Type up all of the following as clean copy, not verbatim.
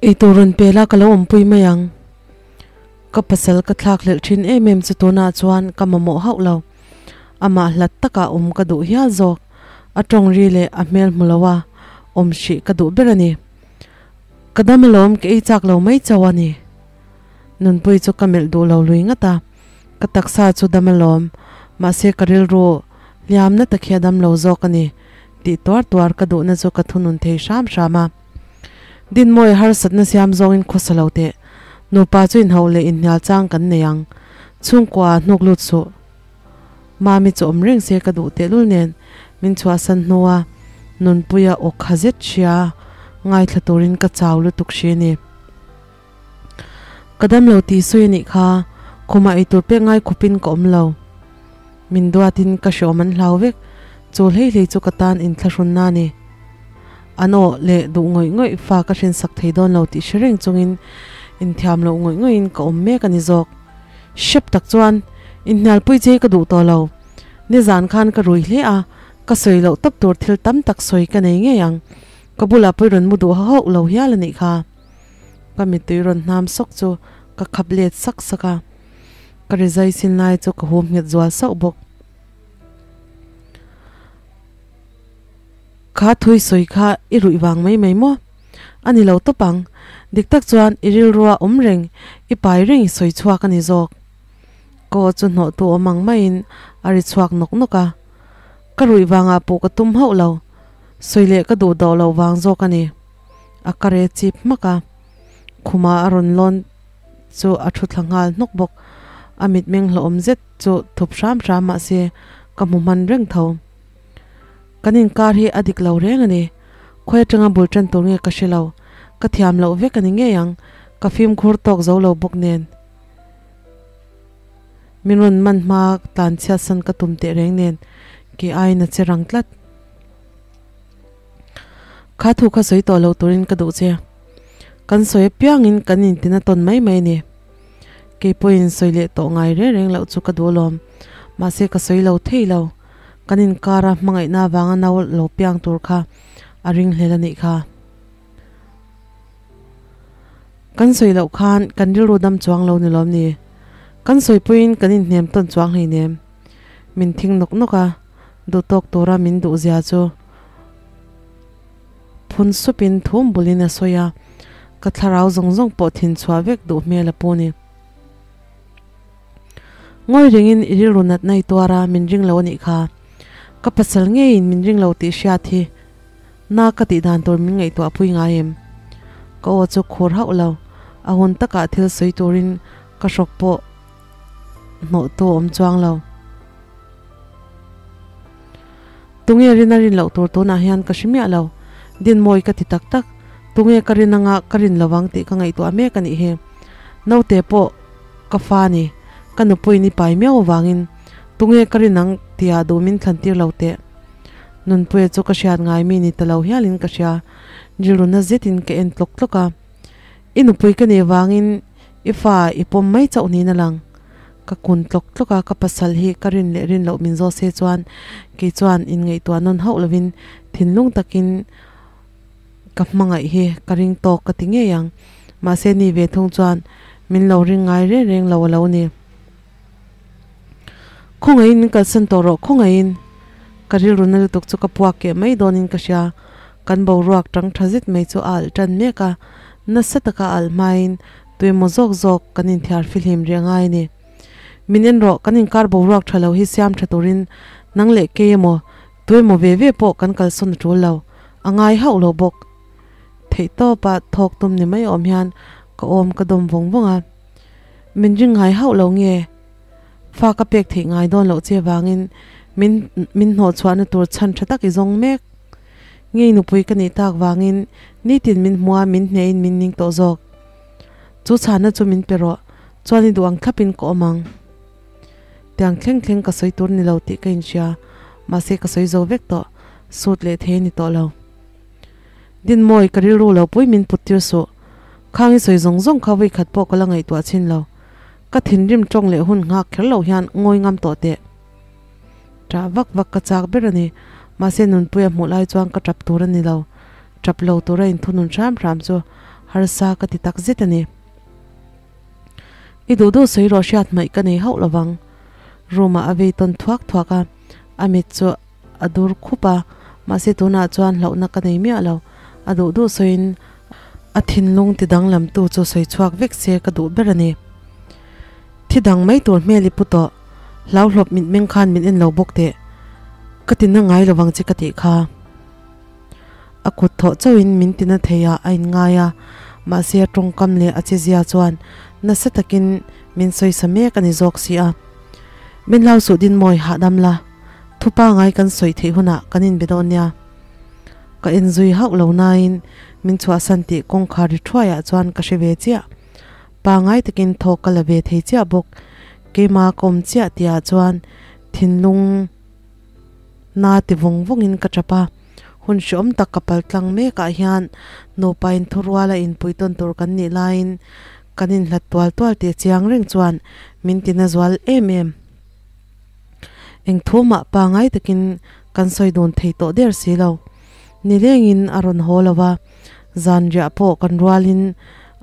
Eitur rawn pe la ka lo awmpui mai ang. Ka pasal ka thlak hlelh thin em em chu tunah chuan ka mamawh hauh lo. Amah hlat takah awm ka duh hial zawk. A tawng ri leh a hmel hmu lo a, awm hrih ka duh ber a ni. Ka dam alawm ka ei chak lo mai chauh a ni. Nunpui chu ka melh duh lo lui ngat a, ka taksa chu dam alawm, mahse ka rilru hliamna tak hi a dam lo zawk a ni tih tuar tuar ka duhna chu ka thunun thei hram hram a. Dinmawi harsatna siam zawngin khawsa lo teh. Nupa chu inhauh leh inhnial chang kan nei ang. Chhungkua hnuk lut suh. Mami chu awm reng se ka duh tehlul nen min chhuahsan hnua Nunpuia aw kha zet hria ngaithla turin ka chau lutuk hri a ni. Ka dam lo tih sawi a nih kha, khumah eitur pek ngai khupin ka awm lo. Min duatin ka hreawm an hlau vek, chu hlei hlei chu ka tan inthlahrunna a ni. An aw leh duh ngawih ngawih fa ka hrinsak thei dawn lo tih hre reng chungin inthiam loh ngawih ngawih in ka awm mek a ni zawk. Hrep tak chuan inhnialpui che hi ka duh tawh lo. Nizan khan ka rui hle a, ka sawi loh tawp tur thil tam tak sawi ka nei ngei ang. Ka bulah pawh i rawn mu duh hauh lo hial a nih kha. Ka mittui rawn hnam sawk chu ka khap let sak sak a, ka rizai sin lai chu ka hum nghet zual sauh bawk. Kha thui sawi kha i ruih vang mai mai maw? A ni lo tawp ang. Dik tak chuan i rilrua awm reng, i pai reng i sawi chhuak a ni zawk. Ka aw chu hnawhtu awm ang maiin a ri chhuak nawk nawk a. Ka ruih vangah pawh ka tum hauh lo. Sawi leh ka duh dawh loh vang zawk a ni. A ka re chip hmak a, khuma a rawn lawn chu a thu thla nghal hnawk bawk. A mitmeng hlauhawm zet chu thup hram hram mahse ka hmu hman reng tho. Kan inkar hi a dik lo reng a ni. Khawi atanga bul tan tur nge ka hre lo. Ka thiam loh vek a ni ngei ang. Ka fimkhur tawk zo lo bawk nen. Min rawn man hma tlan chhiatsan ka tum teh reng nen ke aiin a che rang tlat. Kha thu kha sawi tawh lo turin ka duh che. Kan sawi apiangin kan intina tawn mai mai a ni. Kei pawhin sawi leh tawh ngai reng reng loh chu ka duh alawm. Mahse ka sawi lo thei lo. Kan inkara hmangaihna avanga nau lo piang tur kha a ring hlel a nih kha. Kan sawi loh khan kan rilru dam chuang lo ni lawm ni? Kan sawi pawhin kan inhnem tawn chuang hleinem. Min thing nawk nawk a, duh tawk tura min duh zia chu phun supin thum bulin a sawi a, ka thlarau zawng zawng pawh thin chhuah vek duh hmel a pu ni. Ngawi rengin i rilru natna i tuar a, min ring lo a nih kha. Ka pasal ngeiin min ring lo tih hriat hi na ka tih dan tur min ngaihtuah pui ngai em? Ka aw chu khur hauh lo, a hun takah thil sawi turin ka hrawk pawh hnawh tu a awm chuang lo. Tunge rin a rin loh tur tunah hian ka hre miah lo. Dinmawi ka ti tak tak. Tunge ka rin anga ka rin lo ang tih ka ngaihtuah mek a nih hi. Naute pawh ka fa ni. Ka nupuiin i pai miau avangin tunge ka rin ang tia duh min thlan tir lo teh. Nunpuia chu ka hriat ngai mi ni ta lo hialin ka hria. Rilruna zetin ka en tlawk tlawk a. I nupui ka nih vangin i fa i pawm mai chauh niin a lang. Ka kun tlawk tlawk a, ka pasal hi ka rin leh rin loh min zawh se chuan kei chuan inngaihtuah nawn hauh lovin thinlung takin ka hmangaih hi ka ring tawk ka ti ngei ang. Mahse ni ve thung chuan min lo ring ngai reng reng lo a lo ni. Khawngaihin min kalsan tawh rawh, khawngaihin! Ka rilru na lutuk chu ka puak keh mai dawnin ka hria. Kan boruak tang tha zet mai chu a alh tan mek a, nasa taka a alh hmain tuemaw zawk zawk kan inthiar fihlim rih a ngai a ni. Min en rawh, kan inkar boruak tha lo hi siam tha turin nang leh kei emaw, tuemaw ve ve pawh kan kalsawn a tul lo, a ngai hauh lo bawk. Theihtawpa thawk tum ni mai awm hian ka awm ka dawm vawng vawng a. Min ring ngai hauh lo nge? Fa ka pek theih ngai dawn loh che vangin min min hnawh chhuahna tur chhan tha tak i zawng mek. Ngei nupui ka nih tak vangin nitin min hmu a, min hnehin min ning tawh zawk. Chu chhanna chu min pe rawh, chuan i duh ang thlapin ka awm ang. Tiang thleng thleng ka sawi tur ni lo tih ka inhria, mahse ka sawi zo vek tawh, sut leh thei a ni tawh lo. Dinmawi, ka rilru lo pui min put tir suh. Khang i sawi zawng zawng kha vawikhat pawh ka la ngaihtuah chhin lo. Ka thinrim tawng leh hun nghak kher loh hian ngawi ngam tawh teh. Ṭah vak vak ka chak ber a ni. Mahse Nunpuia hmuh lai chuan ka ṭap tur a ni lo. Ṭap lo tura inthunun hram hram chu harsa ka ti tak zet a ni. I duh duh sawi rawh hriat hmaih ka nei hauh lovang. Room ah a vei tawn thuak thuak a, a mit chu a dur khup a, mahse tunah chuan hlauhna ka nei miah lo. A duh duh sawiin a thinlung ti danglam tu chu sawi chhuak vek se ka duh ber a ni. Thi dang mai tur hmel i pu tawh, hlauhlawp mitmeng khan min en lo bawk teh. Ka tina ngai lovang che ka tih kha. A kut thawh chauhin min tina thei ah a inngai a, mahse a tawngkam leh a chezia chuan nasa takin min sawisa mek a ni zawk si a. Min hlau suh din mawi hahdam la, thu pangai kan sawi theih hunah kan inbe dawn nia. Ka enzui hauh lo nain min chhuahsan tih kawngkhar ri thuaiah chuan ka hre ve chiah. Pangai takin thawk ka la ve thei chiah bawk. Keimah ka awm chiah tihah chuan thinlung na ti vawng vawngin ka tap a. Hun hreawm tak ka pal tlang mekah hian nupa inthuruala inpui tawn tur kan nih laiin kan inhlat tual tual tih chiang reng chuan min ti na zual em em. Eng thu mah pangai takin kan sawi dun thei tawh der si lo. Nilengin a rawn haw lo va, zanriah pawh kan rualin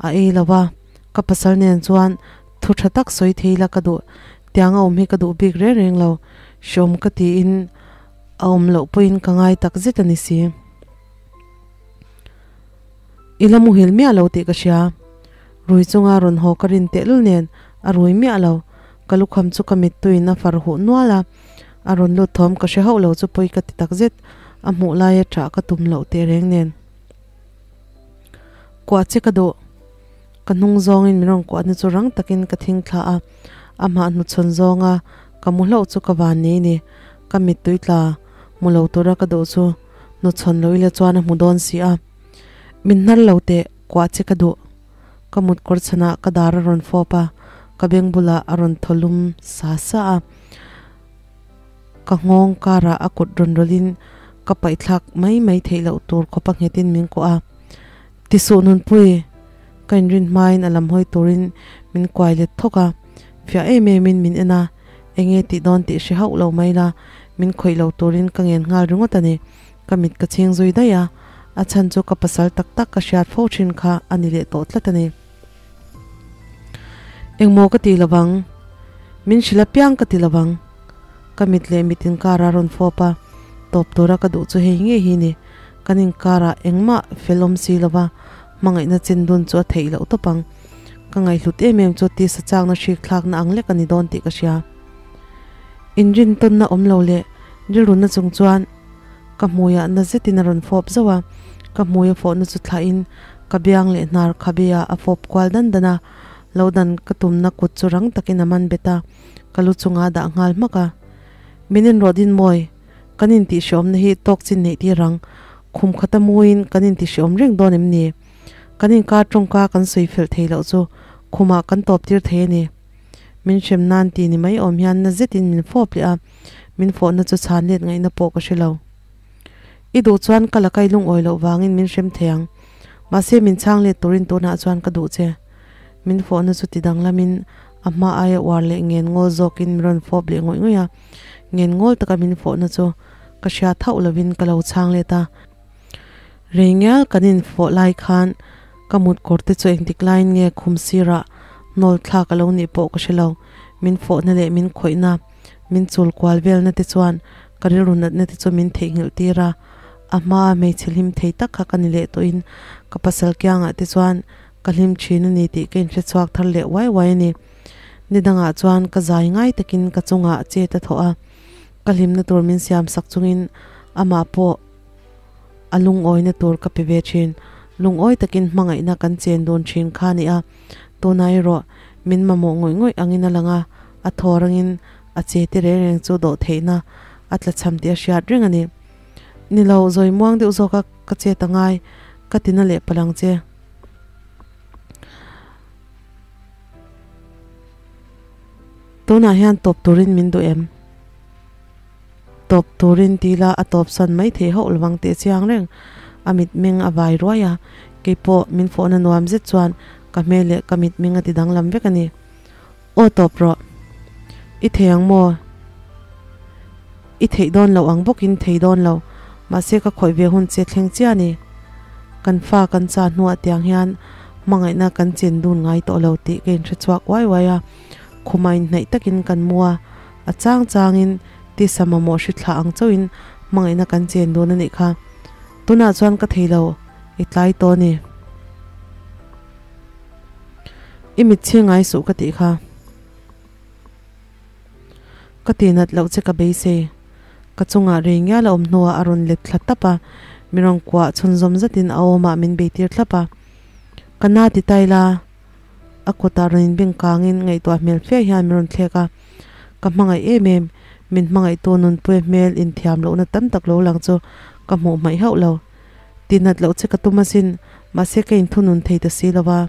a ei lo va, ka pasal nen chuan thu tha tak sawi thei la ka duh, tiang a awm hi ka duh bik reng reng lo, hreawm ka tiin a awm loh pawhin ka ngai tak zet a ni si. I la muhil miah lo tih ka hria. Rui chunga rawn haw ka rin tehlul nen a rui miah lo. Ka lukham chu ka mittuiin a far huh nual a, a rawn lut thawm ka hre hauh lo chu pawi ka ti tak zet, a hmuh laia ṭah ka tum loh tehreng nen. Kuah che ka duh. Ka hnung zawngin min rawn kuahna chu rang takin ka thing thla a, amah hnuchhawn zawnga ka mu hlauh chu ka van nei ni. Ka mittui tla hmu lo tura ka duh chu hnuchhawn lo ila chuan a hmu dawn si a. Min hnar lo teh, kuah che ka duh. Ka mut kawr chhanah ka dar a rawn fawp a, ka beng bulah a rawn thaw lum sa sa a. Ka nghawng karah a kut rawn rawlhin ka paihthlak mai mai theih loh tur khawpa nghetin min kuah a. Tisuh nunpui, ka inrin hmain a lam hawi turin min kuai let thawk a, fiah em emin min en a, enge tih dawn tih hre hauh lo mai la, min khawih lo turin ka ngen nghal ringawt a ni. Ka mit ka chhing zui daih a, a chhan chu ka pasal tak tak ka hriat fo thin kha a ni leh tawh tlat a ni. Engmaw ka ti lovang, min hrilh apiang ka ti lovang. Ka mit leh mit inkar a rawn fawp a, tawp tura ka duh chu hei ngei hi ni. Kan inkarah engmah fel awm si lova, hmangaihna chin dun chu a theih loh tawp ang. Ka ngaihhlut em em chu tisa chakna hrik thlakna ang lek a ni dawn tih ka hria. Inrintawnna awm lo leh rilruna chung chuan ka hmuiah na zetin a rawn fawp zauh a, ka hmui a fawhna chu thlahin ka biang leh hnar khabe-ah a fawp kual dan dan a, lo dan ka tumna kut chu rang takin a man bet a, ka lu chungah a dah nghal hmak a. Min enrawh din mawi, kan intihhreawmna hi tawk chin neih tir ang, khum khata muin kan intihhreawm reng dawn em ni? Kan inkar tawngka kan sawi fel thei loh chu khumah kan tawp tir thei a ni. Min hrem nan ti ni mai awm hian na zetin min fawp leh a, min fawhna chu chhan let ngaihna pawh ka hre lo. I duh chuan ka la kai lungawi loh vangin min hrem thei ang, mahse min chhang let turin tunah chuan ka duh che. Min fawhna chu ti danglamin a hma aia uar leh ngen ngawl zawkin min rawn fawp leh ngawih ngawih a, ngen ngawl taka min fawhna chu ka hriat hauh lovin ka lo chhang let a. Rei ngial kan infawh lai khan ka mut kawr te chu engtik laiin nge khum sirah hnawl thlak a lo nih pawh ka hre lo. Min fawhna leh min khawihna, min chul kual velna te chuan ka rilru natna te chu min theihnghilh tir a. A hmaa hmeichhe hlim thei tak kha ka ni leh tawhin ka pasal kiangah te chuan ka hlim thin a ni tih ka inhre chhuak thar leh uai uai a ni. Ni dangah chuan ka zai ngai takin ka chungah chet a thawh a, ka hlimna tur min siam sak chungin amah pawh a lungawina tur ka pe ve thin. Lungawi takin hmangaihna kan chen dun thin kha a ni a, tunah erawh min mamawh ngawih ngawih angin a lang a, a thaw rangin a che te reng reng chu dawh theihna a tla cham tih a hriat reng a ni. Ni lo, zawi muang deuh zawka ka chet a ngai, ka tina leh palang che. Tunah hian tawp turin min duh em? Tawp turin ti la a tawp san mai thei hauh lovang tih chiang reng. A mitmeng a vai ruai a, keipawh min fawhna nuam zet chuan ka hmel leh ka mitmeng a ti danglam vek a ni. Aw tawp rawh. I thei ang maw? I theih dawn loh ang bawkin thei dawn lo, mahse ka khawih ve hun che thleng chiah a ni. Kan fa kan cha hnuah tiang hian Hmangaihna kan chen dun ngai tawh lo tih ka inhre chhuak uai uai a, khumah inhnaih takin kan mu a, a chang changin tisa mamawh hri thlah ang chauhin hmangaihna kan chen dun a nih kha. Tunah chuan ka thei lo, i tlai tawh a ni. I mitchhi ngai suh ka tih kha. Ka tihnat loh che ka beisei. Ka chungah rei ngial a awm hnuah a rawn let thla tap a, mi rawn kuah chhunzawm zatin a awmah min beitir thlap a. Ka na ti tai la, a kutah rawn inbeng kangin ngaihtuah hmel fe hian min rawn thlek a. Ka hmangaih em em, min hmangaihtu nunpuia hmel inthiam lohna tam tak lo lang chu ka hmuh hmaih hauh lo. Tihnat loh che ka tum asin, mahse ka inthunun thei ta si lo va.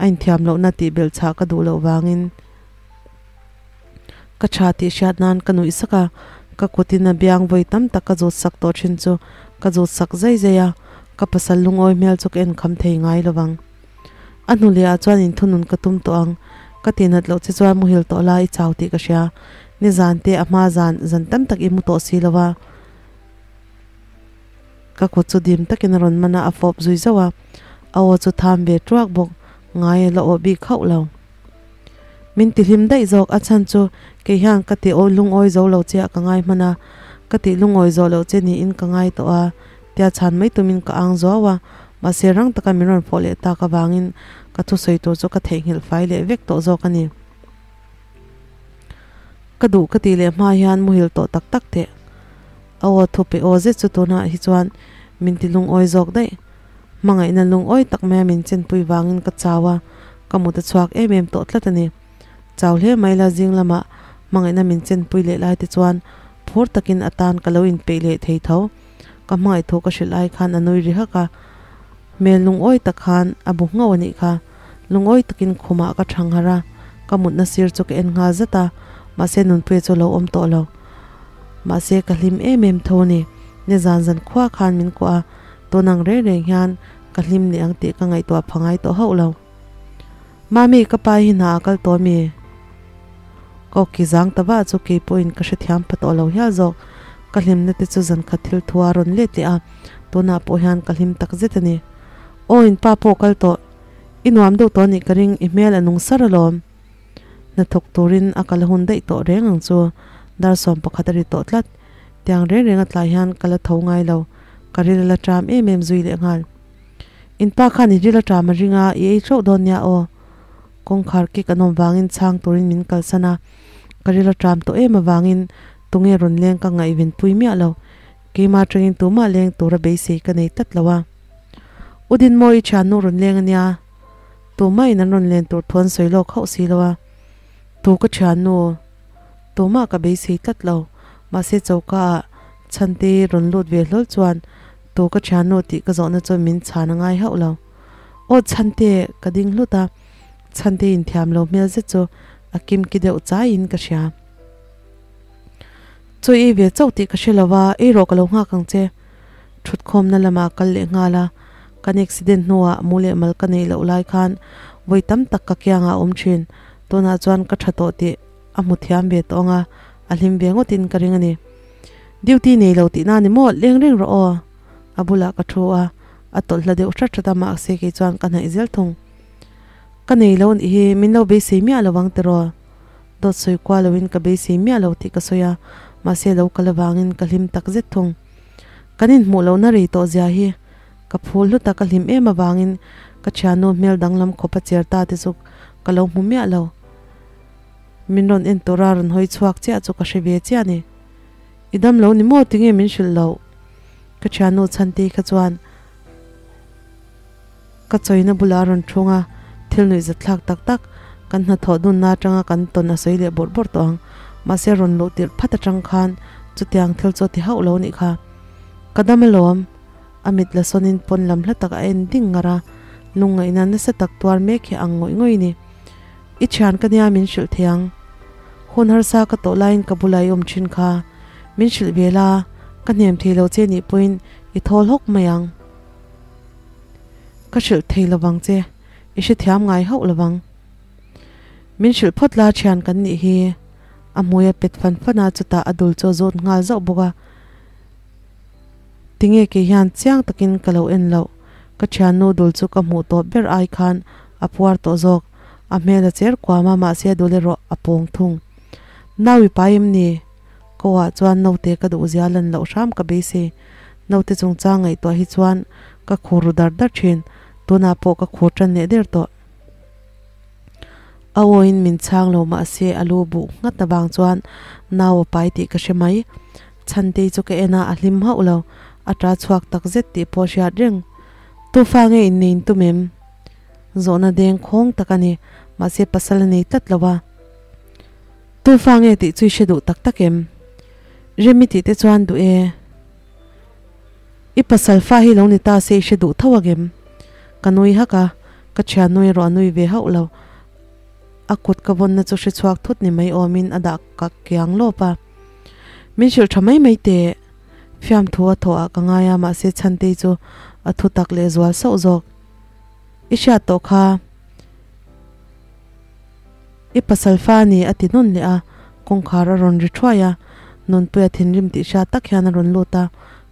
A inthiam lohna tih belhchhah ka duh loh vangin. Ka tha tih hriat nan ka nuih sak a, ka kutin a biang vawi tam tak ka zut sak tawh thin chu ka zut sak zai zai a, ka pasal lungawi hmel chu ka en kham thei ngai lo vang. A hnu leh ah chuan inthunun ka tum tawh ang, ka tihnat loh che chuan muhil tawh la i chau tih ka hria, nizan te a hma zan zan tam tak i mu tawh si lo va. Ka kut chu dim takin a rawn man a, a fawp zui zauh a, a aw chu tham ve tuak bawk, ngai a la aw bik hauh lo. Min ti hlim daih zawk, a chhan chu kei hian ka tih lungawi zo lo che ah ka ngai hman a, ka tih lungawi zawh loh che niin ka ngai tawh a, tia chhan mai tumin ka ang zuau a, mahse rang taka min rawn fawh leh tak avangin ka thusawi tur chu ka theihnghilh fai leh vek tawh zawk a ni. Ka duh ka tih leh hma hian muhil tawh tak tak teh. A aw thu pe aw zet chu tunah hi chuan min ti lungawi zawk daih. Hmangaihna lungawi tak maia min chenpui vangin ka chau a, ka mut a chhuak em em tawh tlat a ni. Chau hle mai la zing lamah hmangaihna min chenpui leh lai te chuan phur takin atan ka lo inpeih leh thei tho. Ka hmangaih thu ka hrilh ai khan a nui ri hak a, hmel lungawi tak khan a bu nghauh a nih kha. Lungawi takin khumah ka thang harh a, ka mutna sir chu ka en nghal zat a, mahse Nunpuia chu a lo awm tawh lo. Mahse ka hlim em em tho a ni. Nizan zan khua khan min kuah a, Tun ang reng reng hian ka hlim leh ang tih ka ngaihtuah pha ngai tawh hauh lo. Mami, ka pa hi hna a kal tawh mi? Ka awki zang ta vah chu kei pawhin ka hrethiam pha tawh lo hial zawk. Ka hlimna te chu zan khat thil thu a rawn let leh a, tunah pawh hian ka hlim tak zet a ni. Aw, in pa pawh kal tawh. I nuam deuh tawh anih ka ring, i hmel a nung sar alawm. Hnathawk turin a kal hun daih tawh reng ang chu. Dar 11 a ri tawh tlat. Tiang reng reng a tlai hian ka la tho ngai lo. Ka ril a la ṭam em em zui leh nghal. In pa khan i ril a ṭam a ring a, i ei ṭeuh dawn nia aw. Kawngkhar kik an awm vangin chhang turin min kalsan a. Ka ril a ṭam tawh em avangin tunge rawn leng ka ngaihven pui miah lo. Keimah aṭangin tumah leng tura beisei ka nei tlat lo a. U Dinmawi i ṭhiannu rawn leng a nia. Tumah in an rawn len tur thu an sawi lawk hauh si lo a. Tu ka ṭhiannu? Tumah ka beisei tlat lo. Mahse choka ah Chhante rawn lut ve hlawl chuan tu ka ṭhiannu tih ka zawhna chuan min chhan a ngai hauh lo. Aw Chhante! Ka ding hlut a, Chhante inthiam lo hmel zet chu a kimki deuh chaiin ka hria. Chawi ei ve chauh tih ka hre lo a, ei rawh ka lo nghak ang che. Thutkhawmna lamah kal leh nghal a, kan accident hnuah mu leh mal ka neih loh lai khan vawi tam tak ka kiangah a awm thin. Tunah chuan ka tha tawh tih a hmu thiam ve tawh ang a, a hlim ve ngawtin ka ring a ni. Duty nei lo tihna ni maw? Leng reng rawh aw. A bulah ka thu a, a tawlh hla deuh hrat hrat a, mahse kei chuan ka hnaih zel thung. Ka nei lo nih hi, min lo beisei miah lo ang tiraw? Dawt sawi kual loin ka beisei miah lo tih ka sawi a, mahse lo kal avangin ka hlim tak zet thung. Kan inhmuh lohna rei tawh zia hi ka phul hlut a, ka hlim em avangin ka thiannu hmel danglam khawp a cher ta te chu ka lo hmu miah lo. Min rawn en tura rawn hawi chhuak chiah chu ka hre ve chiah a ni. I dam lo ni maw tinge min hrilh loh? Ka thiannu Chhantei kha chuan ka chawina bulah a rawn thung a, thil nuih zatthlak tak tak kan hnathawh dunna atanga kan tawn a sawi leh bawrh bawrh tawh ang. Mahse rawn luh tirh phat atang khan chutiang thil chu a ti hauh lo nih kha. Ka dam alawm. A mit la sawnin pawn lam hla tak a en ding ngar a, lungngaihna nasa tak tuar mek hi ang ngawih ngawih a ni. I thian ka nia min hrilh thei ang. Hun harsa ka tawh laiin ka bulah i awm thin kha. Min hrilh ve la, ka hnem thei lo che nih pawhin i thawl hawk mai ang. Ka hrilh thei lovang che, i hrethiam ngai hauh lovang. Min hrilh phawt la thian kan nih hi. A hmui a pet fan fan a, chutah a dul chu a zawt nghal zauh bawk a. Tinge kei hian chiang takin ka lo en loh. Ka thiannu dul chu ka hmuh tawp ber ai khan a puar tawh zawk. A hmel a cher kuam a mahse a dul erawh a pawng thung. Nau i pai em ni? Ko ah chuan naute ka duh zia lan loh hram ka beisei. Naute chungchang ngaihtuah hi chuan ka khur ru dar dar thin. Tunah pawh ka khur tan leh der tawh. A awiin min chhang lo mahse a lu buh nghat avang chuan nau a pai tih ka hre mai. Chhantei chu ka en a, a hlim hauh lo. A ta chhuak tak zet tih pawh hriat reng. Tu fa nge innei in tum em? Zawhna deng khawng tak a ni. Mahse pasal a nei tlat lo a. Tu fa nge tih chu i hre duh tak tak em? Remi tih te chuan duh e. I pasal fa hi lo ni ta se i hre duh tho agem? Ka nui hak a, ka thiannu erawh a nui ve hauh lo. A kut ka vawnna chu hre chhuak thut ni mai awmin a dah ka kiang lawp a. Min hrilh tha mai mai teh. Fiamthu a thawh ah ka ngai a, mahse Chhantei chu a thu tak leh zual sauh zawk. I hriat tawh kha. I pasal fa a ni a ti nawn leh a, kawngkhar a rawn ri thuai a, Nunpuia thinrim tih hriat tak hian a rawn lut a,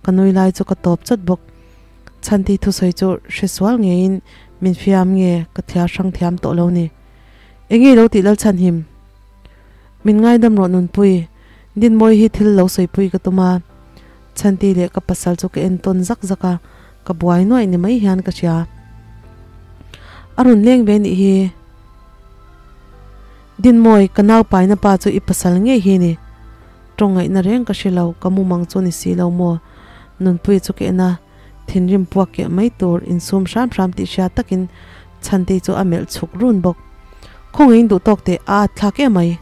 ka nui lai chu ka tawp chawt bawk. Chhanti thusawi chu hre sual ngeiin min fiam nge ka thliar hrang thiam tawh lo ni. Enge i lo tih lal chhan him? Min ngaidam rawh Nunpui, Dinmawi hi thil lo sawipui ka tum a. Chhanti leh ka pasal chu ka entawn zak zak a, ka buai nuaih ni mai hian ka hria. A rawn leng ve nih hi. Dinmawi, ka nau paina pa chu i pasal ngei hi ni. Tawng ngaihna reng ka hre lo, ka mumang chu ni si lo maw? Nunpuia chu ka en a, thinrim puak keh mai tur insum hram hram tih hria takin Chhantei chu a melh chhuk run bawk. Khawngaihin duh tawk teh, a at thlak em mai.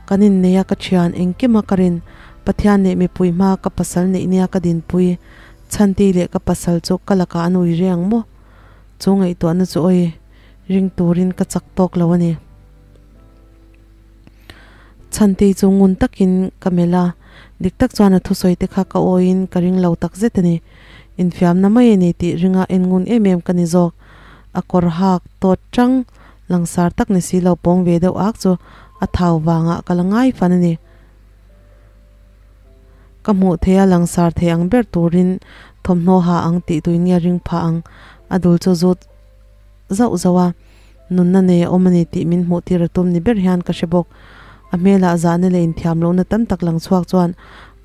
Kan inneih a ka thian engkima ka rin, Pathian leh mipui hma ka pasal neih nia ka dinpui, Chhantei leh ka pasal chu ka lakah an ui reng maw? Chu ngaihtuahna chu awi ring turin ka chak tawk lo a ni. Chhantei chu ngun takin ka melh a, dik tak chuan a thusawi te kha ka awiin ka ring lo tak zet a ni. Infiamna mai a ni tih ringa en ngun em em ka ni zawk. A kawr hak tawt chang langsar tak ni si lo pawng ve deuh ak chu a thau vangah ka la ngai fan a ni. Ka hmuh thei a langsar thei ang ber turin thawmhnaw ha ang tih tuin nge ring phah ang? A dul chu zut zauh zauh a, nunna nei a awm a ni tih min hmuh tir a tum ni ber hian ka hre bawk. A hmelah zahna leh inthiam lohna tam tak lang chhuak chuan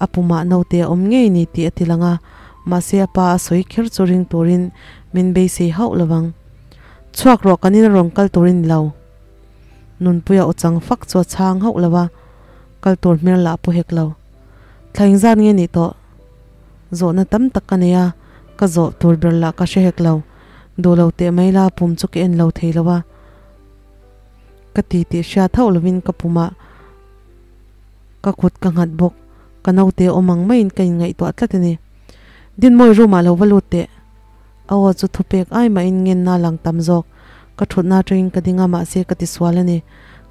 a pumah naute a awm ngei ni tih a ti lang a, mahse a pa a sawi kher chu ring turin min beisei hauh lo vang. Chhuak rawh kan ina rawn kal turin ni lo. Nunpuia aw chang fak chu a chhang hauh lo a, kal tur hmel lah pu hek lo. Thla engzat nge nih tawh? Zawhna tam tak ka nei a, ka zawh tur ber lah ka hre hek lo. Duh lo teh mai la, pum chu ka en lo thei lo a. Ka ti tih hriat hauh lovin ka pumah ka kut ka nghat bawk. Ka naute awm ang maiin ka inngaihtuah tlat a ni. Dinmawi room ah lo va lut teh. A aw chu thupek ai mahin ngenna lang tam zawk. Ka thutna atangin ka ding a, mahse ka tisual a ni.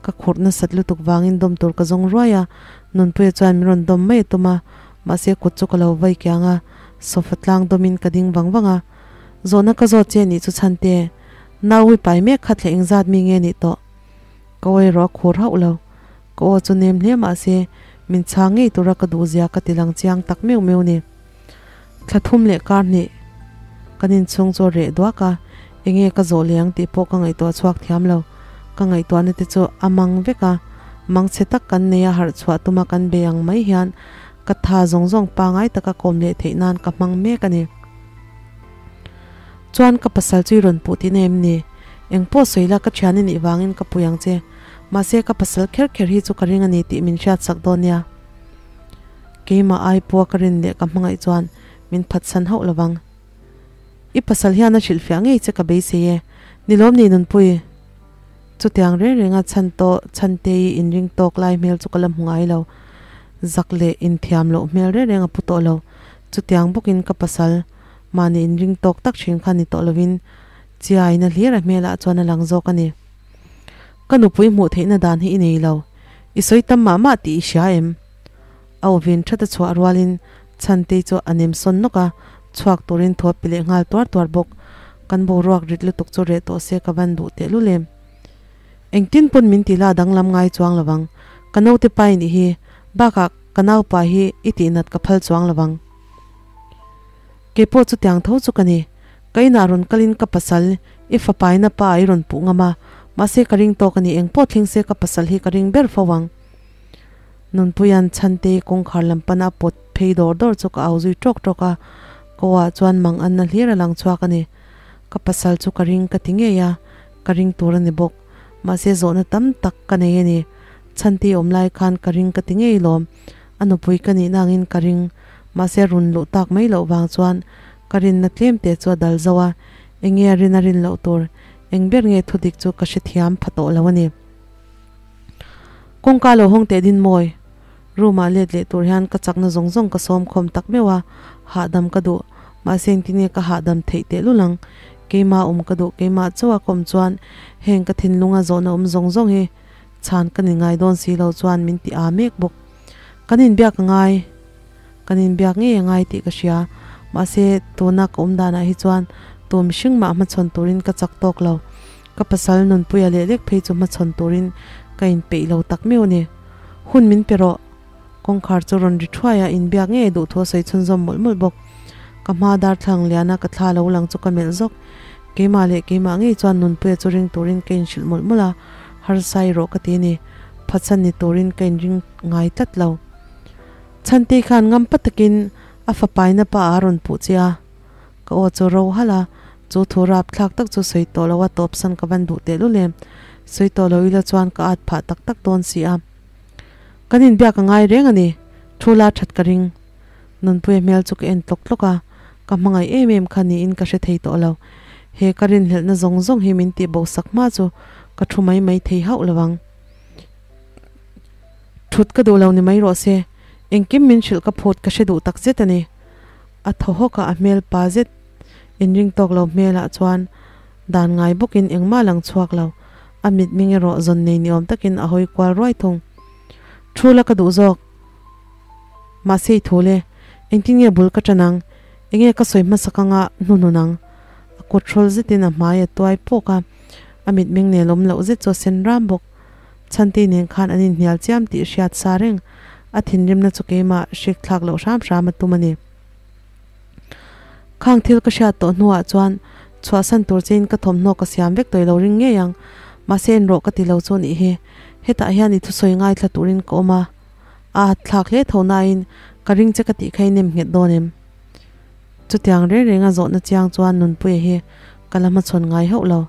Ka khurh nasat lutuk vangin dawm tur ka zawng ruai a, Nunpuia chuan min rawn dawm mai a tum a, mahse kut chu ka lo vai kiang a, sofa tlang dawmin ka ding vang vang a. Zawhna ka zawt che nih chu Chhante, nau i pai mek kha thleh engzat mi nge nih tawh? Ka aw erawh a khur hauh lo. Ka aw chu nem hle mahse min chhang ngei tura ka duhzia ka ti lang chiang tak meuh meuh ni. Thla thum leh kar hnih kan inchhung chu a reh duak a, enge ka zawh leh ang tih pawh ka ngaihtuah chhuak thiam lo. Ka ngaihtuahna te chu a mang vek a, mang chhe tak kan nei a harh chhuah tuma kan bei ang mai hian ka tha zawng zawng pangai taka kawm leh theih nan ka hmang mek a ni. Chuan ka pasal chu i rawn puh tihna em ni? Eng pawh sawi la ka thian i nih vangin ka pui ang che. Mahse ka pasal kher kher hi chu ka ring a ni tih min hriat sak dawn nia. Keimah ai pua ka rin leh ka hmangaih chuan min phatsan hauh lo vang. I pasal hian a hrilhfiah ngei che ka beisei e, ni lawm ni Nunpui? Chutiang reng renga chhan tawh Chhantei inring tawk lai hmel chu ka la hmu ngai lo. Zak leh inthiam loh hmel reng reng a pu tawh lo. Chutiang bawkin ka pasal mahni inring tawk tak thin kha ni tawh lovin chiaina hlir a hmelah chuan a lang zawk a ni. Ka nupui hmuh theihna dan hi i nei lo. I sawi tam mah mah tih i hria em? A awvin that a chhuah rualin Chhantei chu a nem sawn nawk a, chhuak turin thaw pe leh nghal tuar tuar bawk. Kan boruak rit lutuk chu reh tawh se ka van duh tehlul em? Engtin pawn min ti la danglam ngai chuang lo vang. Ka naute pa i nih hi, bakah ka naupa hi i tihnat ka phal chuang lo vang. Keipawh chutiang tho chu ka ni. Ka inah rawn kalin ka pasal, i fapaina pa i rawn puh ngam a, mahse ka ring tawk a ni, engpawh thleng se ka pasal hi ka ring ber fo ang. Nunpuia'n Chhantei kawngkhar lam pana a pawt phei dawr dawr chu ka au zui tawk tawk a, ka aw-ah chuan mang anna hlir a lang chhuak a ni. Ka pasal chu ka ring ka ti ngei a, ka ring tur a ni bawk. Mahse zawhna tam tak ka nei a ni. Chhantei awm lai khan ka ring ka ti ngei lawm. A nupui ka nihna angin ka ring. Mahse run luh tak mai loh vang chuan ka rinna tlem te chu a dal zo a, enge a rin a rin loh tur eng ber nge thudik chu ka hrethiam pha tawh lo a ni. Kawngka lo hawng teh din mawi. Room ah let leh tur hian ka chakna zawng zawng ka sawm khawm tak meuh a, hahdam ka duh. Mahse engtin nge ka hahdam theih teh lul ang? Keimah awm ka duh, keimah chauh a ka awm chuan heng ka thinlunga zawhna awm zawng zawng hi chhan ka ni ngai dawn si lo chuan min ti aa mek bawk. Kan inbiak a ngai, kan inbiak ngei a ngai tih ka hria. Mahse, tuna ka awm danah hi chuan tu mihring mah hmachhawn turin ka chak tawk lo. Ka pasal nunpuia leh lek phei chu hmachhawn turin ka inpeih lo tak meuh a ni. Hun min pe rawh. Kawngkhar chu rawn ri thuai a, inbiak ngei duh thu a sawi chhunzawm mawlh mawlh bawk. Ka hma darthlang liana ka thla lo lang chu ka melh zawk. Keimah leh keimah ngei chuan nunpuia chu ring turin ka inhrilh mawlh mawlh a, harsa i rawh ka ti a ni. Phatsan ni turin ka inring ngai tlat lo. Chhantei khan ngampa takin a fapaina pa a rawn puh che a, ka aw chu ro halh a, chu thu rap thlak tak chu sawi tawh lo a tawpsan ka van duh tehlul em. Sawi tawh lo ila chuan ka at phah tak tak dawn si a. Kan inbiak a ngai reng a ni, thu la that ka ring. Nunpuia hmel chu ka en tlawk tlawk a, ka hmangaih em em kha niin ka hre thei tawh lo. He ka rinhlelhna zawng zawng hi min tih bo sak hma chu ka thu mai mai thei hauh lo ang. Thut ka duh lo ni mai rawh se, engkim min hrilh ka phut ka hre duh tak zet a ni. A thaw hawk a, a hmel pa zet inring tawk lo hmelah chuan dan ngai bawkin engmah lang chhuak lo. A mitming erawh zawn nei ni awm takin a hawi kual ruai thung. Thu la ka duh zawk. Mahse i thu le, engtin nge bul ka ṭan ang? Enge ka sawi hmasak anga hnuhnun ang? A kut hrawl zetin a hmai a tuai pawk a, a mitmeng nelawm loh zet chu a sen ram bawk. Chhantei nen khan an inhnial chiam tih hriat sa reng, a thinrimna chu keimah hrik thlak loh hram hram a tum a ni. Khang thil ka hriat tawh hnuah chuan chhuahsan tur chein ka thawmhnaw ka siam vek tawih lo ring ngei ang, mahse enrawh ka ti lo chu nih hi. Hetah hian i thusawi ngaithla turin ka awm a, a at thlak hle tho nain ka ring che ka tih kha i nem nghet dawn em? Chutiang reng renga zawhna chiang chuan Nunpuia hi ka la hmachhawn ngai hauh lo.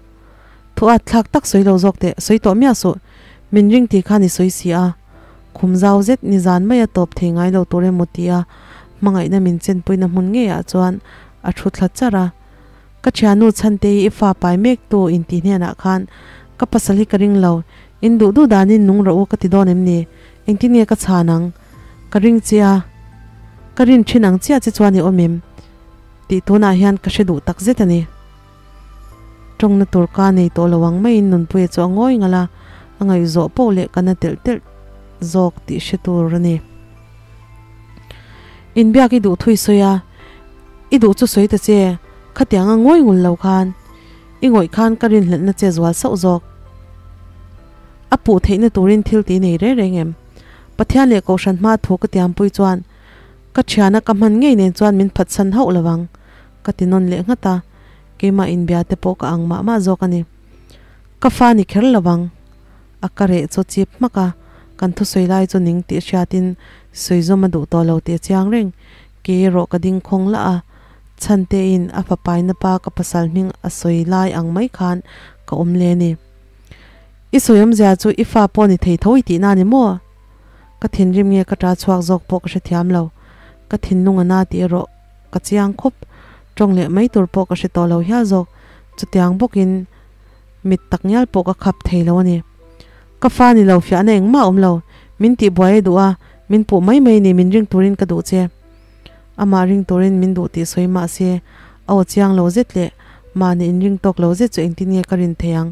Thu at thlak tak sawi lo zawk teh, sawi tawh miah suh. Min ring tih khan i sawi si a. Khum zau zet nizan maia tawp thei ngai lo tur emaw ti a, hmangaihna min chenpuina hmun ngeiah chuan a thu thla char a. Ka thiannu Chhantei i fa pai mek tu intih hnenah khan ka pasal hi ka ring lo, in duh duh danin nung rawh u ka ti dawn em ni? Engtin nge ka chhan ang? Ka ring che a, ka rin thin ang chiah che chuan i awm em? Tih tunah hian ka hre duh tak zet a ni. Tawngna tur ka nei tawh lo ang maiin Nunpuia chu a ngawi ngal a, a ngaihzawh poh leh ka na telh telh zawk tih hre tur a ni. Inbiak i duh thui sawi a, i duh chu sawi ta che, khatiang a ngawi ngul lo khan i ngawih khan ka rinhlelhna che zual sauh zawk. A puh theihna turin thil ti nei reng reng em? Pathian leh Kohhran hma thu ka tiampui chuan ka thiana ka hman ngei nen chuan min phatsan hauh lo ang. Ka ti nawn leh nghat a, keimah inbia te pawh ka ang mah mah zawk a ni. Ka fa ni kher lo ang. A ka reh chaw chip hmak a, kan thusawi lai chu ning tih hriatin sawi zawm a duh tawh lo tih a chiang reng. Ke erawh ka ding khawng lah a, Chhantein a fapaina pa ka pasal hming a sawi lai ang mai khan ka awm le ni. I sawi awmzia chu i fa pawh ni thei tho i tihna ni maw? Ka thinrim nge ka ta chhuak zawk pawh ka hrethiam lo. Ka thinlung a na tih erawh Ka chiang khawp, tawng leh mai tur pawh ka hre tawh lo hial zawk, chutiang bawkin mit tak ngial pawh ka khap thei lo a ni. Ka fa ni lo fiahna engmah a awm lo, min tih buai a duh a, min puh mai mai ni min ring turin ka duh che. Amah ring turin min duh tih sawi mah se, a aw chiang lo zet leh mahni inring tawk lo zet chu engtin nge ka rin thei ang?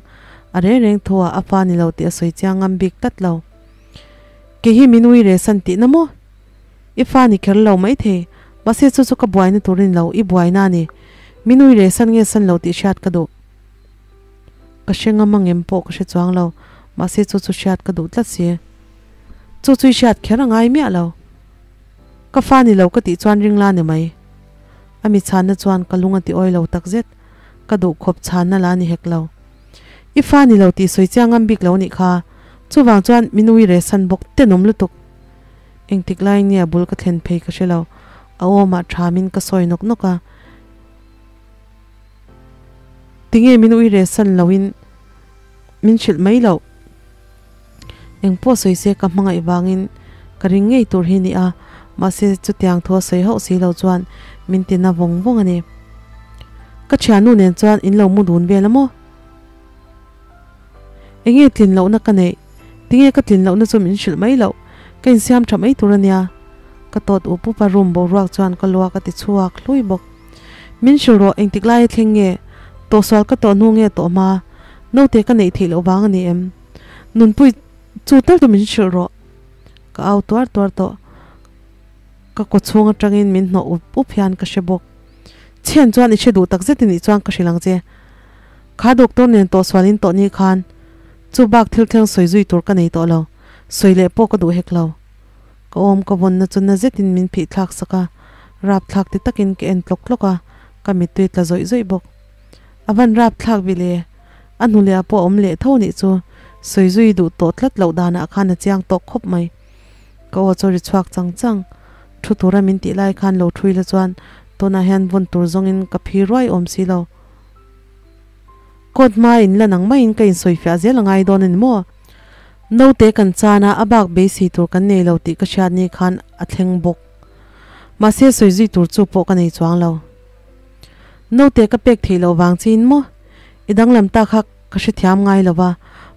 A reng reng thu ah a fa ni lo tih a sawi chiang ngam bik tlat lo. Kei hi min ui resan tihna maw? I fa ni kher lo maithei, mahse chu chu ka buaina tur a ni lo, i buaina a ni. Mi nui reh san nge san lo tih hriat ka duh. Ka hre ngam angem pawh ka hre chuang lo, mahse chu chu hriat ka duh tlat si. Chu chu i hriat kher a ngai miah lo. Ka fa ni lo ka tih chuan ring la ni mai. A mi chhanna chuan ka lung a ti awi lo takzet. Ka duh khawp chhanna la ni hek lo. I fa ni lo tih sawi chiang ngam bik lo nih kha. Chuvang chuan min ui re san bawk tenawm lutuk. Engtik laiin nge a bul ka thlen phei ka hre lo. A awmah thamin ka sawi nawk nawk a. Tinge min ui re san loin min hrilh mai loh. Eng pawh sawi se ka hmangaih vangin ka ring ngei tur hi ni a, mahse chutiang thu a sawi hauh si lo chuan min ti na vawng vawng a ni. Ka thiannu nen chuan in lo mu dun vel a maw? Enge tlin lohna ka neih? Tinge ka tlin lohna chu min hrilh mai loh? Ka insiam tha mai tur a nia. Ka tawt up up a, room boruak chuan ka luak a ti chhuak hlui bawk. Min hrilh rawh engtik laia thleng nge? Tawhsual ka tawh hnu nge tawh hma? Naute ka neih theih loh vang a ni em? Nunpui chu tal chu min hrilh rawh. Ka au tuar tuar tawh. Ka kaw chhung atangin min hnawh up up hian ka hre bawk. Chhian chuan i hre duh tak zet i nih chuan ka hrilh ang che. Kha doctor nen tawh sualin tawh ni khan chu bak thil thleng sawi zui tur ka nei tawh lo. Sawi leh pawh ka duh hek lo. Ka awm ka vawnna chu na zetin min phih thlak sak a, rapthlak ti takin ka en tlawk tlawk a, ka mittui tla zawih zawih bawk. A van rapthlak vi le. A hnuleh pawh a awm leh tho nih chu sawi zui duh tawh tlat loh danah khan a chiang tawk khawp mai. Ka aw chu ri chhuak chang chang. Thu tura min tih lai khan lo thui la chuan tunah hian vawn tur zawngin ka phi ruai awm si lo. Court hma in la nang maiin ka insawifiah zel a ngai dawn a ni maw? Naute kan chan a, a bak beisei tur kan nei lo tih ka hriat ni khan a thleng bawk. Mahse sawi zui tur chu pawh ka nei chuang lo. Naute ka pek theih loh vang chiin maw? I danglam ta kha ka hrethiam ngai lo va,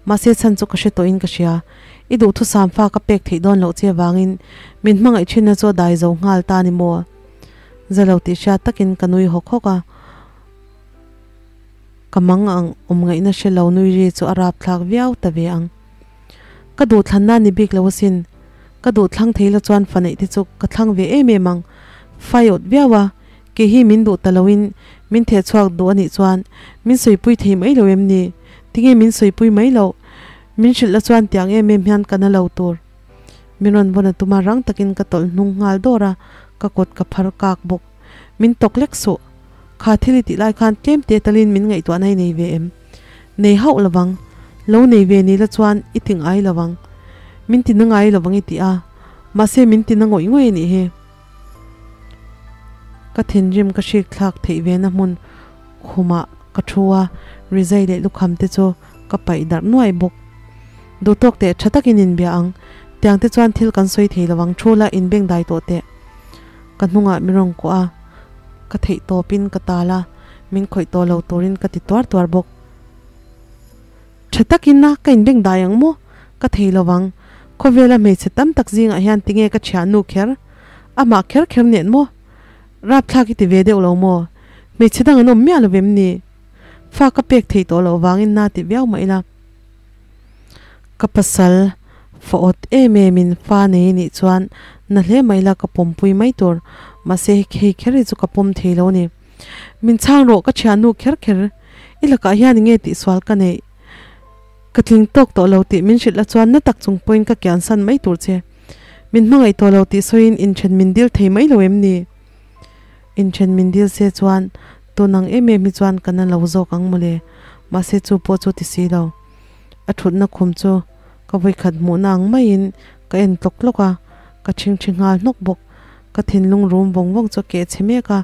mahse chhan chu ka hre tawhin ka hria. I duhthusam fa ka pek theih dawn loh che vangin min hmangaih thinna chu a dai zo nghal ta ni maw? Za lo tih hriat takin ka nui hawk hawk a. Ka mang ang awm ngaihna hre lo nui ri chu a rapthlak viau ta ve ang. Ka duhthlanna ni bik lo asin. Ka duhthlang thei la chuan fa neih te chu ka thlang ve em em ang. Faiawt viau a. Kei hi min duh ta loin min theh chhuak duh a nih chuan min sawipui thei mai lo em ni? Tinge min sawipui mai loh? Min hrilh la chuan tiang em em hian ka na lo tur. Min rawn vawn a tum a, rang takin ka tawlh hnung nghal dawr a, ka kut ka phar kak bawk. Min tawk lek suh. Kha thil i tih lai khan tlem te talin min ngaihtuahna i nei ve em? Nei hauh lovang. Lo nei ve ni la chuan i ti ngai lovang. Min ti na ngai lovang i ti a, mahse min ti na ngawih ngawih a nih hi. Ka thinrim ka hrik thlak theih ve na hmun khumah ka thu a, rizai leh lukham te chu ka paih darh nuaih bawk. Duhtawk teh tha takin inbia ang, tiang te chuan thil kan sawi thei lo ang thu la inbeng dai tawh teh. Ka hnungah mi rawn kuah a, ka theih tawpin ka tal a, min khawih tawh lo turin ka ti tuar tuar bawk. Tha takin a ka inbeng dai ang maw? Ka thei lo vang. Khawvela hmeichhe tam tak zingah hian tinge ka thiannu kher? Amah kher kher nen maw? Rapthlak i ti ve deuh lo maw? Hmeichhe dang an awm miah lo vem ni? Fa ka pek thei tawh loh vangin na ti viau mah ila. Ka pasal fa awt em em in fa nei a nih chuan na hle mah ila ka pawmpui mai tur. Mahse hei kher hi chu ka pawm thei lo a ni. Min chhang rawh ka thiannu kher kher. I lakah hian enge tihsual ka neih? Ka tling tawk tawh lo tih min hrilh la chuan na tak chung pawhin ka kiansan mai tur che. Min hmangaih tawh lo tih sawiin inthen min dil thei mai lo em ni? Inthen min dil se chuan tun ang em em hi chuan ka na lo zawk ang mawle. Mahse chu pawh chu ti si lo. A thutna khum chu ka vawikhat hmuhna ang maiin ka en tlawk tlawk a, ka chhingchhi nghal hnawk bawk. Ka thinlung rum vawng vawng chu a keh chhe mek a,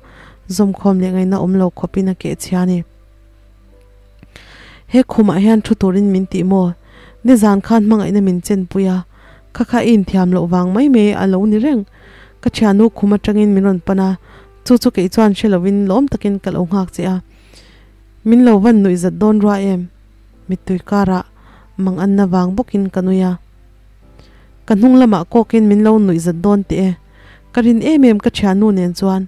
zawmkhawm leh ngaihna awm lo khawpin a keh chhia a ni. He khumah hian thu turin min tih maw? Nizan khan hmangaihna min chenpui a, kha kha i inthiam loh vang mai mai a lo ni reng. Ka thiannu khum atangin min rawn pan a, chu chu kei chuan hre lovin lawm takin ka lo nghak che a. Min lo van nuih zat dawn rua em? Mittui karah mang anna vang bawkin ka nui a. Ka hnung lamah kawkin min lo nuih zat dawn teh e. Ka rin em em ka thiannu nen chuan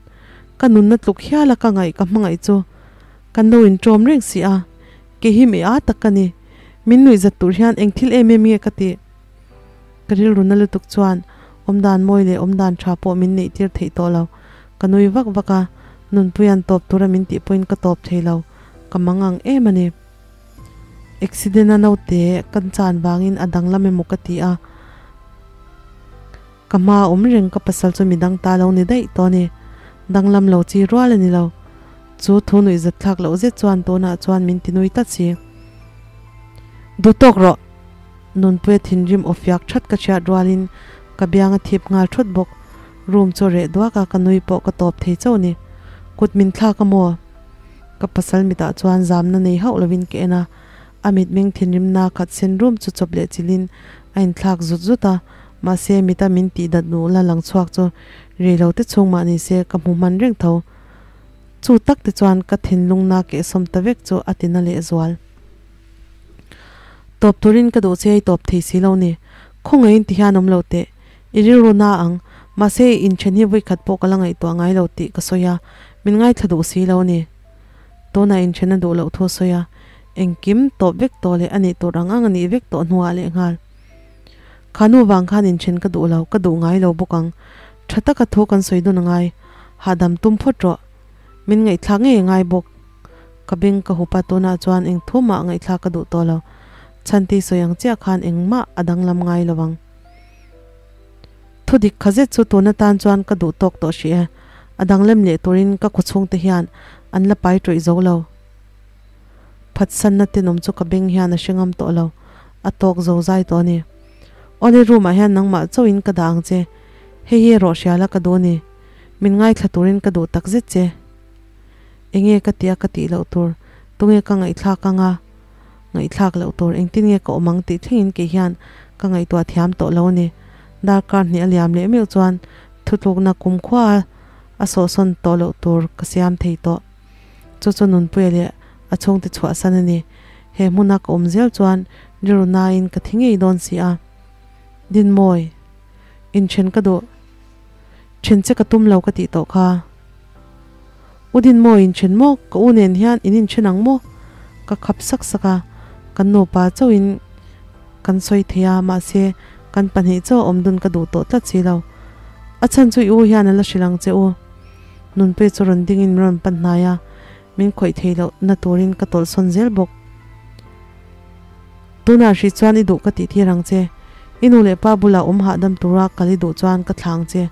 ka nunna tluk hiala ka ngaih ka hmangaih chu kan lo inṭawm reng si a, kei hi mi â tak ka ni. Min nuih zat tur hian eng thil em em nge ka tih? Ka rilru na lutuk chuan awmdan mawi leh awmdan tha pawh min neih tir theih tawh lo. Ka nui vak vak a, Nunpuia'n tawp tura min tih pawhin ka tawp thei lo, ka mangang em a ni. Accident a naute kan chan vangin a danglam emaw ka ti a, ka hma awm reng ka pasal chu midang ta lo ni daih tawh a ni. Danglam lo chi rual a ni lo. Chu thu nuihzat thlak loh zet chuan tunah chuan min ti nui tlat si. Duh tawk rawh! Nunpuia thinrim aw fiak that ka chhiat rualin ka biang a thip nghal thawt bawk. Room chu reh duak a, ka nui pawh ka tawp thei chauh ni. Kut min thlak a maw? Ka pasal mitah chuan zamna nei hauh lovin ka en a, a mitmeng thinrimna khat sen rum chu chawp leh chilhin a inthlak zut zut a, mahse mita min tih dat nuh la lang chhuak chu rei lo te chhung mah ni se ka hmu hman reng tho. Chu tak te chuan ka thinlungna kehsawm ta vek chu a ti na lehzual. Tawp turin ka duh che i tawp thei si lo ni. Khawngaihin ti hian awm lo teh. I rilru na ang. Mahse i inthen hi vawikhat pawh ka la ngaihtuah ngai lo tih ka sawi a, min ngaithla duh si lo ni. Tunah inthen a duh loh thu a sawi a, engkim tawp vek tawh leh a nih tur ang ang a nih vek tawh hnuah lehnghal. Kha nu vang khan inthen ka duh lo, ka duh ngai lo bawk ang. Tha taka thu kan sawi dun a ngai. Hahdam tum phawt rawh. Min ngaihthlak ngei a ngai bawk. Ka beng ka hup a, tunah chuan eng thu mah ngaihthlak ka duh tawh lo. Chhanti sawi ang chiah khan engmah a danglam ngai lo ang. Thu dik kha zet chu tun atan chuan ka duh tawk tawh hrih e. A danglem leh turin ka khawchhungte hian an la pai tawih zo lo. Phatsanna tenawm chu ka beng hian a hre ngam tawh lo. A tawk zo zai tawh a ni. Awle room ah hian nangmah chauhin ka dah ang che. Hei hi erawh hriala ka duh a ni. Min ngaithla turin ka duh tak zet che. Enge ka tia ka tih loh tur, tunge ka ngaihthlak anga ngaihthlak loh tur, engtin nge ka awm ang tih thlengin kei hian ka ngaihtuah thiam tawh lo a ni. Darkar hnih a liam leh meuh chuan thutlukna kumkhua a sawhsawn tawh loh tur ka siam thei tawh. Chu chu Nunpuia leh a chhungte chhuahsan a ni. He hmuna ka awm zel chuan rilru nain ka thi ngei dawn si a. Dinmawi, inthen ka duh. Then che ka tum lo ka tih tawh kha. U Dinmawi inthen maw? Ka u nen hian in inthen ang maw? Ka khap sak sak a, kan nupa chauhin kan sawi thei a, mahse kan pahnih chauh a awm dun ka duh tawh tlat si lo. A chhan chu i u hian a la hrilh ang che u. Nunpuia chu rawn dingin min rawn pan hnai a, min khawih thei loh na turin ka tawlhsawn zel bawk. Tunah hrih chuan i duh ka tih tir ang che. I nu leh pa bulah awm hahdam tura kal i duh chuan ka thla ang che.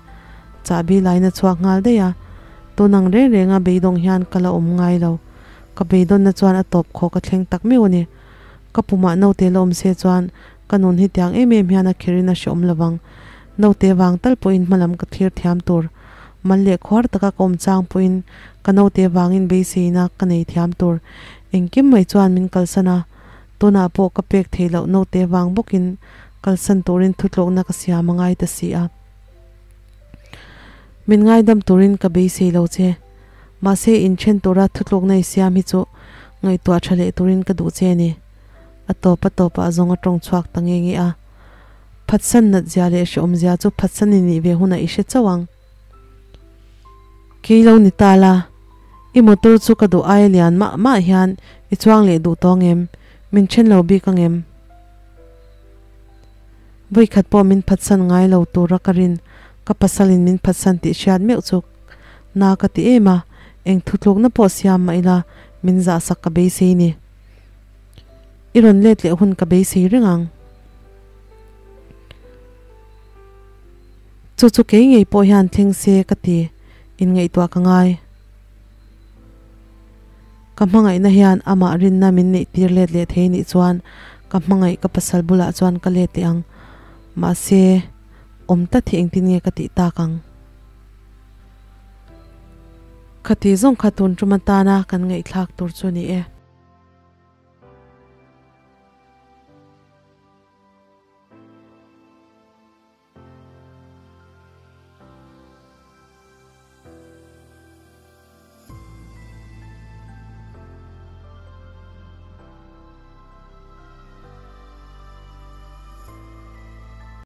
Chahbi lain a chhuak nghal daih a. Tun ang reng renga beidawng hian ka la awm ngai lo. Ka beidawnna chuan a tawp khawh ka thleng tak meuh a ni. Ka pumah naute la awm se chuan ka nun hi tiang em em hian a kherin a hreawm lovang. Naute vang tal pawhin hmalam ka thlir thiam tur. Mal leh khuar taka ka awm chang pawhin ka naute vangin beiseina ka nei thiam tur. Engkim mai chuan min kalsan a. Tunah pawh ka pek theih loh naute vang bawkin kalsan turin thutlawkna ka siam a ngai ta si a. Min ngaidam turin ka beisei lo che. Mahse inthen tura thutlawkna i siam hi chu ngaihtuah tha leh turin ka duh che a ni. A tawp a tawpah zawng a tawng chhuak ta nge nge a. Phatsan nat zia leh hreawm zia chu phatsan i nih ve hunah i hre chauh ang. Kei lo ni ta la, i motor chu ka duh aia lian mah mah hian i chuang leh duh tawh angem? Min then lo bik angem? Vawikhat pawh min phatsan ngai lo tura ka rin, ka pasalin min phatsan tih hriat meuh chu na ka ti em a, eng thutlukna pawh siam mah ila min zahsak ka beisei ni. I rawn let leh hun ka beisei reng ang. Chu chu kei ngei pawh hian thleng se ka ti inngaihtuah ka ngai. Ka hmangaihna hian amah rinna min neih tir let leh thei nih chuan ka hmangaih ka pasal bulah chuan ka let leh ang. Mahse, awm tlat hi engtin nge ka tih tak ang? Khati zawng kha tun tum atana kan ngaihthlak tur chu ni e.